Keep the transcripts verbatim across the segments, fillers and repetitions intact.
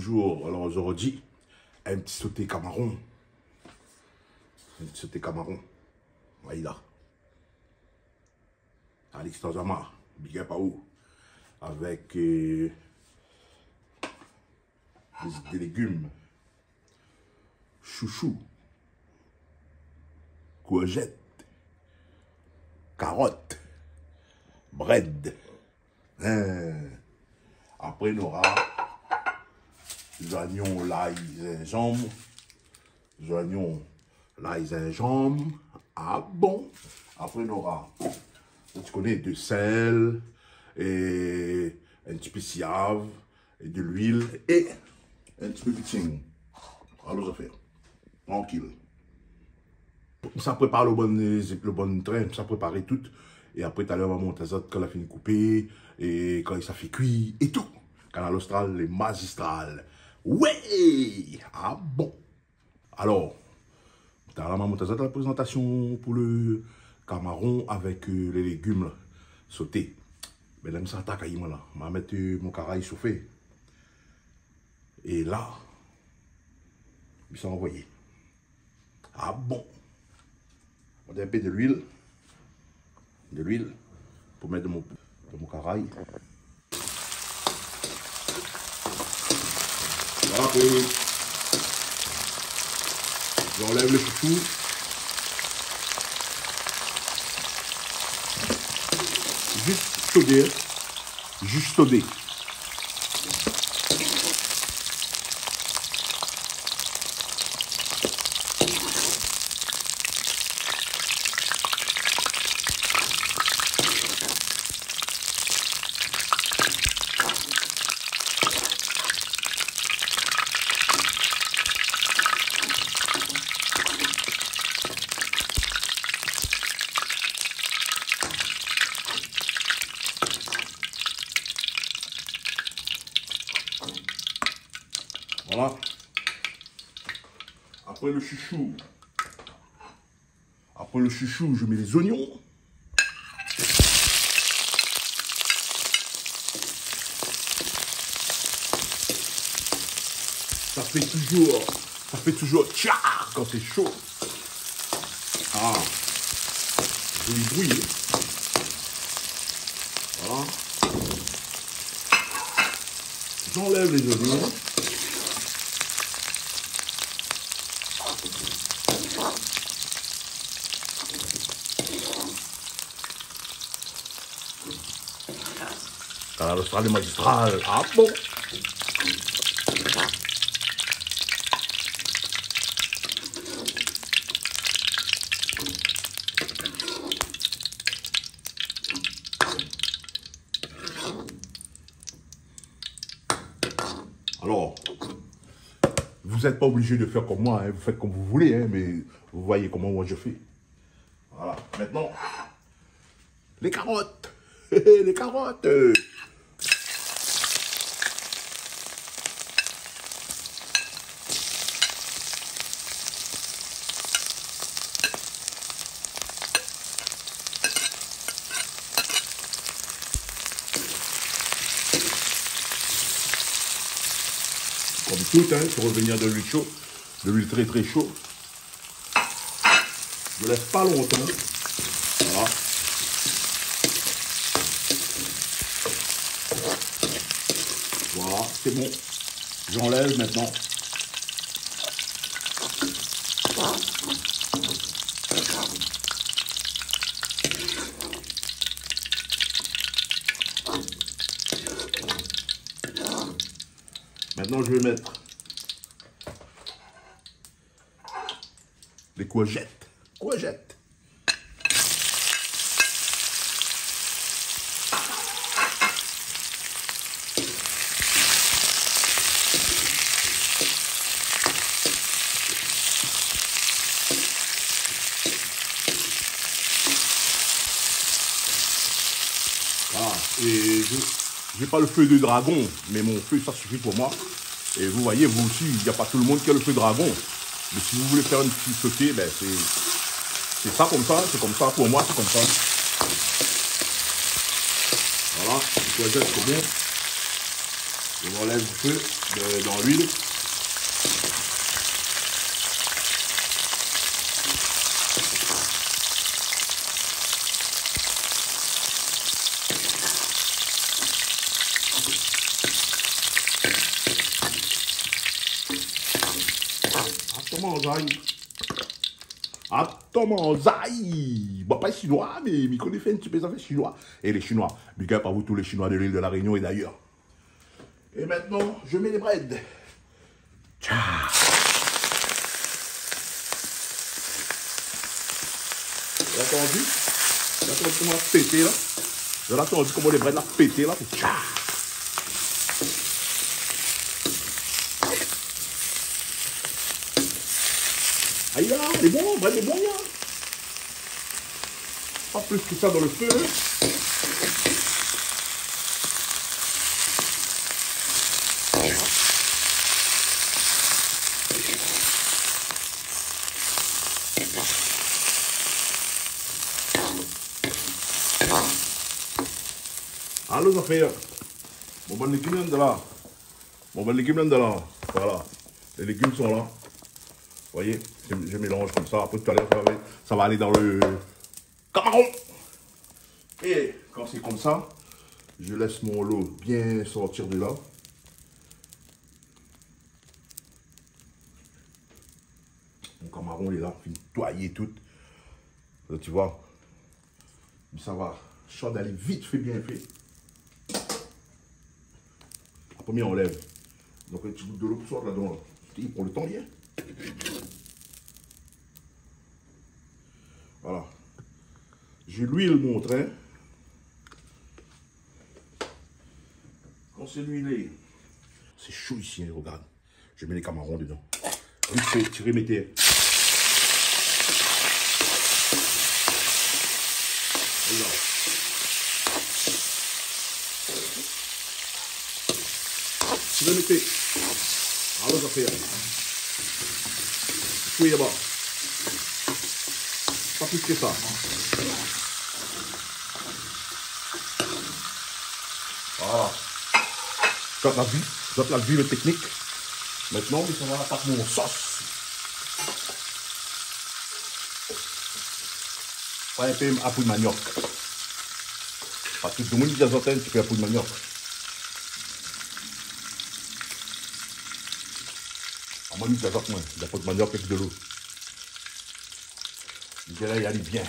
Bonjour, alor zordi, in ti soté kamaron. In ti soté kamaron. Voilà. Alix Tanzama, big up à vous. Avec, euh, des, des légumes. Shoushou, kourjèt, karot, brèd. Hein. Apré, nora zoignon, lay, zinzanm. Zoignon, lay, zinzanm. Ah bon? Apré, nora, ou koné, de sèl, é in ti pé siav, é de luil é in ti pé biting. Alor, zafèr trankil. Sa prépar lo bon, lo bon trin, sa préparé tout. É apré, talèr, ma mont azot kan la fini koupé, é kan sa fé kui é tout. Kanal Austral, lé mazistral. Wé! Ah bon? Alor, talèr, ma mont azot la prézantasion pou le kamaron avèk, euh, lé légim la, soté. Mé la, mi sa atak ali, moin la. Ma mèt, euh, mon karay sofé. É la, mi sa anvoyé. Ah bon? Mèt in pé de luil. De luil pou mèt dan mon, dan mon karay. Voilà, apré, j'enlève le chouchou. Zis sodé. Zis sodé. Voilà. Après le chouchou, après le chouchou, je mets les oignons. Ça fait toujours, ça fait toujours tcha quand c'est chaud. Ah, je les brouille. Voilà. J'enlève les oignons. Kanal Austral lé mazistral. Ah bon? Alors, vous n'êtes pas obligé de faire comme moi, hein, vous faites comme vous voulez, hein, mais vous voyez comment moi je fais. Voilà. Maintenant, les carottes. Les carottes. Comme tout, hein, il faut revenir de l'huile chaude, de l'huile très, très chaude. Je laisse pas longtemps. Voilà. Voilà, c'est bon. J'enlève maintenant. Maintenant, je vais mettre les courgettes. Courgettes. Voilà. Et je, j'ai pas le feu de dragon, mais mon feu, ça suffit pour moi. Et vous voyez, vous aussi, il n'y a pas tout le monde qui a le feu dragon. Mais si vous voulez faire une petite sauté, ben c'est, c'est ça comme ça, c'est comme ça, pour moi, c'est comme ça. Voilà, les courgettes, c'est bon. On enlève le feu de, dans l'huile. Atann, manzay. Atann, manzay. Bon, pa shinoi, mé mi koné fé in ti pé zafèr shinoi. É lé Shinoi, big up à vous tous les Chinois de l'île de la Réunion et d'ailleurs. Et maintenant, je mets les brèdes. Tcha. Zot la antann ? Zot la antann koman la pété la ? Zot la antann koman lé brèd la pété la ? Tcha. Aïe, lé bon, brèd lé bon, ya. Pa plis ke sa dan le fé. Alor, zafèr. Bon, bann légim la, la. Bon, bann légim la, la. Voilà. Les légumes sont là. Voyez, je, je mélange comme ça. Après, tout à l'heure, ça va, ça va aller dans le camaron. Et quand c'est comme ça, je laisse mon lot bien sortir de là. Mon camaron, il est là, fine nettoyer tout. Là, tu vois, ça va. Shann alé vit fé, bien fé. Apré, mi anlèv. Donk, in ti gout dolo pou sort ladan la. I pran le tan, li, hein. Voilà. J'ai l'huile, montre, hein. Quand c'est l'huile, c'est chaud ici, hein, regarde. Je mets les camarons dedans. Vite fait, tiré, mettez. Voilà. Tiré, mettez. Alor, zafèr. Fouy laba. Pa plis ke sa. Voilà. Zot la vi, zot la vi le teknik. Mintnan, mi sava atak mon sos. Pran in pé apoud maniok. Pa tout demoun i di azot in ti pé apoud maniok. Amoin, mi di azot, moin, apoud maniok avèk dolo. Mi di la, i alé bien.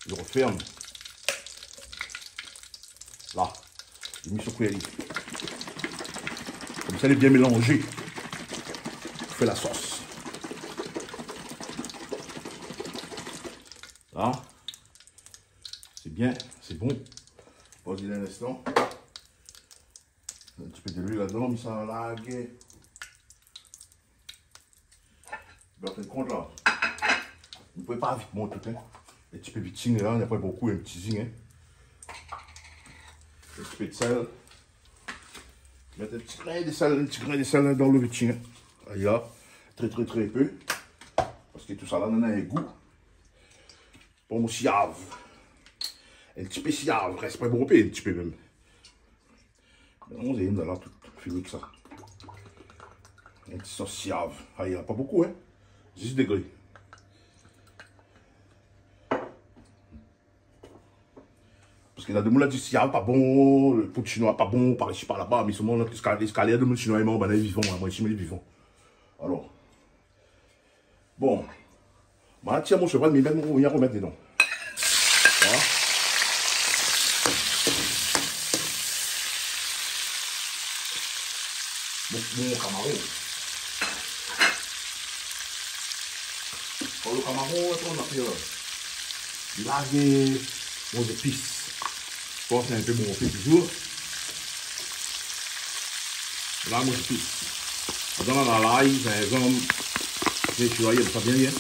Mi referm. La, mi sekoué ali. Konmsa, lé bien mélanzé. Fé la sos. La, sé bien, sé bon. Poz ali in instan. In ti pé de luil ladan, mi sa larg. Bin, an fin de kont la, nou pé pa vit mont tout, in. In ti pé vit zing la, na pa bonpé, in ti zing, in. In ti pé de sèl. Mèt in ti grin de sèl, in ti grin de sèl dan lo vit zing, in. Aya, trè, trè, trè pé. Parske tout sa la, néna in gou. Pran mon siav. In ti pé siav, rès pa bonpé, in ti pé mèm. Mélanz ali la, tout fini èk sa. In ti sos siav. Aya, pa bonpé, in. Dis degré. Parske na demoun la di siav pa bon, poud shinoi pa bon, par isi, par laba, mé solman, la, èskal, èskal demoun shinoi, mé banna lé vivan, in, moin isi, mi lé vivan. Alor. Bon. Ma tir mon sheval, mi mèt mon, mi remèt dedan. Voilà. Mon, mon kamaron. Kan lo kamaron, atann, ma fé, euh, larg mon zépis. Fors in pé mon fé touzour. La, mon zépis. Ladan la, na lay, zinzanm, bien siré, sa bien, bien.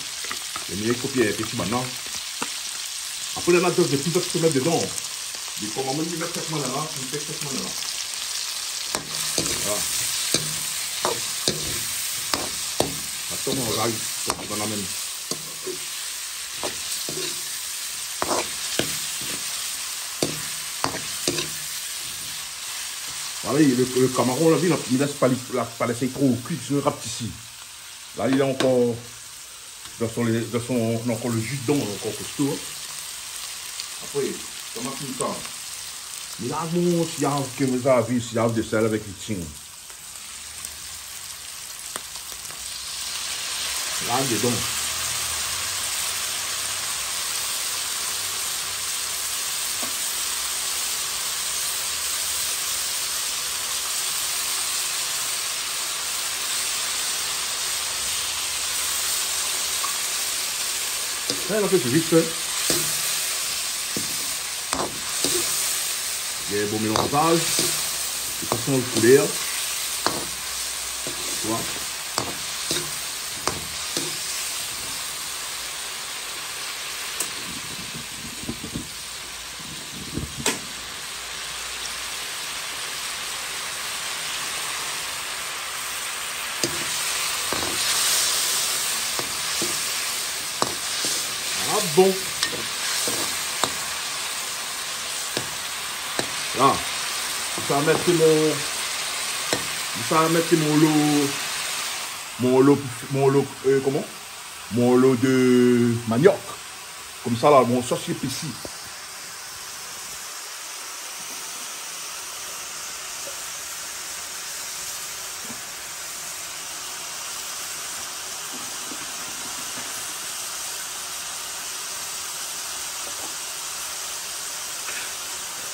É mi kopié in ti banna. Apré, la, na dot zépis, zot i pé mèt dedan. Mé koman moin, mi mèt sèlman la, mi mèt sèlman la. Voilà. Atann, mi va, mi va mèt. Alé, le, le kamaron, la vi, la, mi lès pa li, la, pa lès ali tro kui, sinon li rapetisi. La, li lé ankor dan son, dan son, ankor le ji dedan, ankor kosto, in. Apré, koman mi fé sa ? Mi la, mon siyav, ke mi la vi, siyav de sèl avèk li, tin. La, dedan. Sa, la fé vit fé. Bien bon mélanzaz. Li sa sanz koulèr. Tu vois ? Ah bon. La, mi sa mèt mon, mi sa mèt mon lo, mon lo, mon lo, euh, koman ? Mon lo de maniok. Konmsa la, mon sos lé épisi.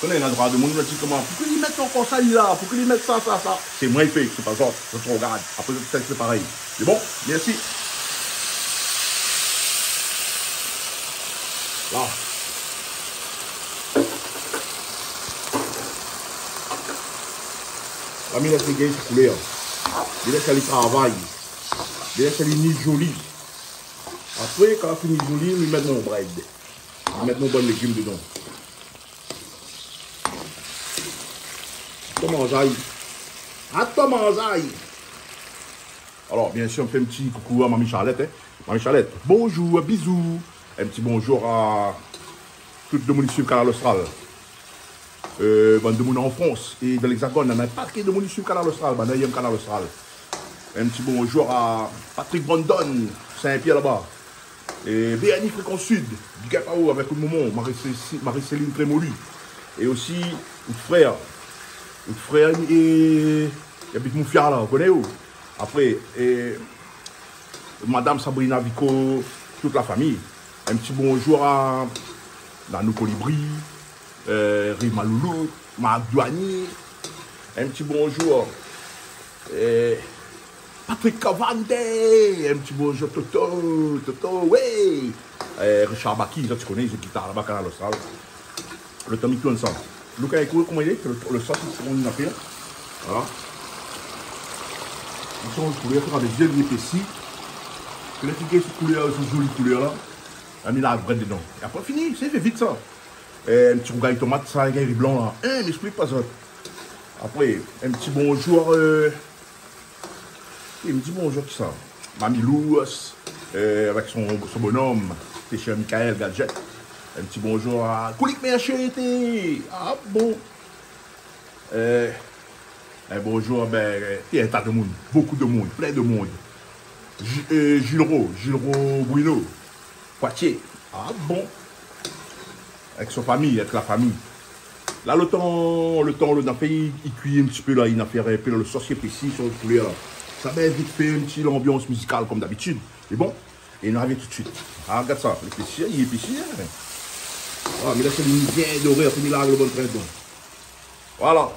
Koné, na droi demoun i di koman, poukosa li mèt ankor sa, li la, poukosa li mèt sa, sa, sa. Sé moin i fé, sé pa zot. Zot i rogard. Apré, zot i fé parèy. Sé bon ? Mèrsi. La. La, mi lès ali gingn son koulèr. Mi lès ali travay. Mi lès ali ni zoli. Apré, kan la fini zoli, mi mèt mon brèd. Mi mèt mon bann légim dedan. Atann manzay. Atann manzay. Alor, biensir, mi fé in ti koukou a Mami Charlette, in. Mami Charlette, bonjour, bizou. In ti bonjour a tout demoun i suiv Kanal Austral. Euh, bann demoun an Frans é dan l'Hexagone, na in paké demoun i suiv Kanal Austral, banna i yèm Kanal Austral. In ti bonjour a Patrick Brandon, Saint-Pierre laba. É Béani Fréquence Sud, big up a ou avèk out momon, Marie-Céci-, Marie-Céline Trémolu. É osi, out frèr. Out frèr, é, i abit Moufia la, ou koné ou ? Apré, é, madam Sabrina Vico, tout la fami. In ti bonjour a Nanou Colibri, euh, Rima Loulou, Marc Douanier. In ti bonjour, euh, Patrick Cavande, in ti bonjour Toto, Toto, oui. Euh, Richard Baki, sa ti koné, i zoué gitar laba, Kanal Austral. Lo tan mi tourn sa. Look ali, koman i lé, lo, lo sos, koman i fé. Voilà. Li sanz koulèr, fé avèk zèl, li épisi. Koulèr, sé koulèr, sé zoli koulèr la. La mi la brèd dedan. É apré, fini, sé fé vit sa. Euh, in ti rougay tomat, sa, rougay blan la. In, mi èksplik pa zot. Apré, in ti bonjour, euh, é mi di bonjour kisa ? Mami Lours, euh, avèk son, son bonom, péshèr Michael Gadget. In ti bonjour a Koulik Mercier, té. Ah bon ? Euh, in bonjour, bin, euh, té in ta demoun, bokou demoun, plin demoun. Ju-, euh, Jules Ro, Jules Ro Bruno, Poitiers. Ah bon ? Avèk son fami, avèk la fami. La, lo tan, lo tan, lo, na fé, i kui in ti pé la, na fé in pé la, lo sos lé épisi, son koulèr la. Sa, bin, vit fé in ti lanbians mizikal, konm dabitid. Lé bon ? É nou arvien tout suit. Ah, gard sa, lé épisi, lé épisi, in. Ah, mé la, sé bien doré, apré, mi la lo bann trin dedan. Voilà.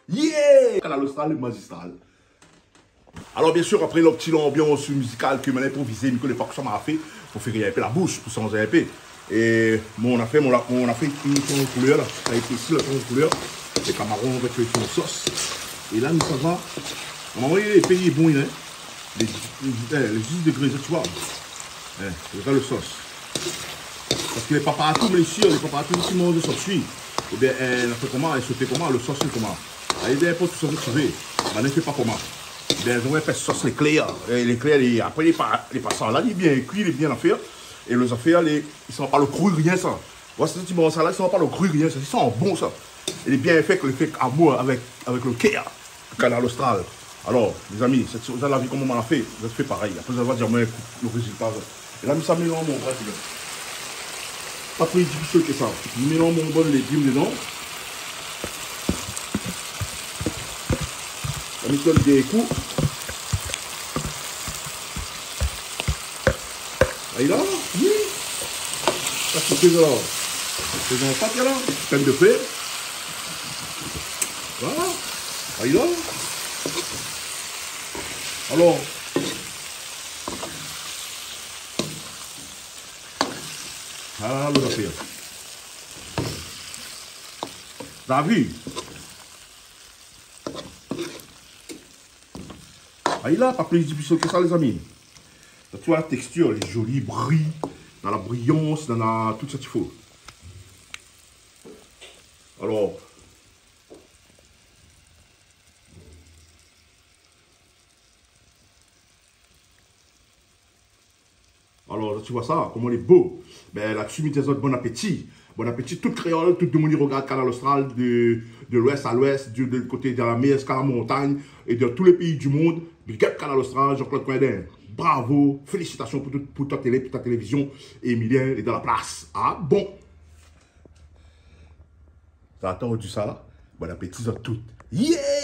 Yeah ! Kanal Austral, lé mazistral. Alor, biensir, apré lo ti lanbians mizikal ke moin la inprovizé, mi koné pa kosa ma fé, pou fé in pé la boush, pou shanjé in pé. É moin la fé, moin la, moin la fé in shanjman koulèr la. Sa i fé isi la shanjman koulèr. Lé kamaron avèk, eu, son sos. É la, nou sava. Normalman, lé péi bon, in. Lé, eu, lé dis dégré, sa, ti voi. In, regard lo sos. Parske lé pa partou, mé isi, lé pa partou ki manz sos, oui. Oubien, eu, la fé koman, la soté koman, lo sos lé koman. Alé, nénport sos ke ou vé. Banna i fé pa koman. Bin, zot i fé sos léklèr. É léklèr, lé, apré, lé pa, lé pa sa la, lé bien kui, lé bien afèr. É lé zafèr, lé, i san pa lo kri, rien sa. Voi, sé ti manz sa la, i san pa lo kri, rien sa. I san bon sa. É lé bien fé, lé fé amour avèk, avèk lo kèr. Kanal Austral. Alor, mézami, zot, zot la vi koman moin la fé, zot i fé parèy. Apré, zot va dir amoin lo rézilta, sa. É la, mi sa mélanz mon brin, la. Pa pli difisil ke sa. Mi mélanz mon bann légim dedan. La, mi donn dé kou. Ayi la, oui. Sa i fé la. Fé dan la pat la. Pèn de fé. Voilà. Ayi la. Alor. Voilà lo zafèr. La vi. Ayi la, pa pli difisil ke sa, lézami. Zot i voi la tékstir, lé zoli, bri, dan la briyans, dan la, tout sak i fo. Alor, Alor, zot i voi sa, koman lé bo. Bin, ladsi, mi di azot bon apéti. Bon apéti, tout kréol, tout demoun i rogard Kanal Austral, de, de lwès a lwès, de, de koté de la mèr ziska la montagn, é de tou lé péi di monn. Big up Kanal Austral, Jean-Claude Coindin. Bravo, félisitasion pou tout, pou ta télé, pou ta télévizion. Émilien lé dan la plas. A bon. Zot la antann sa ? Bon apéti, zot tout. Yeah !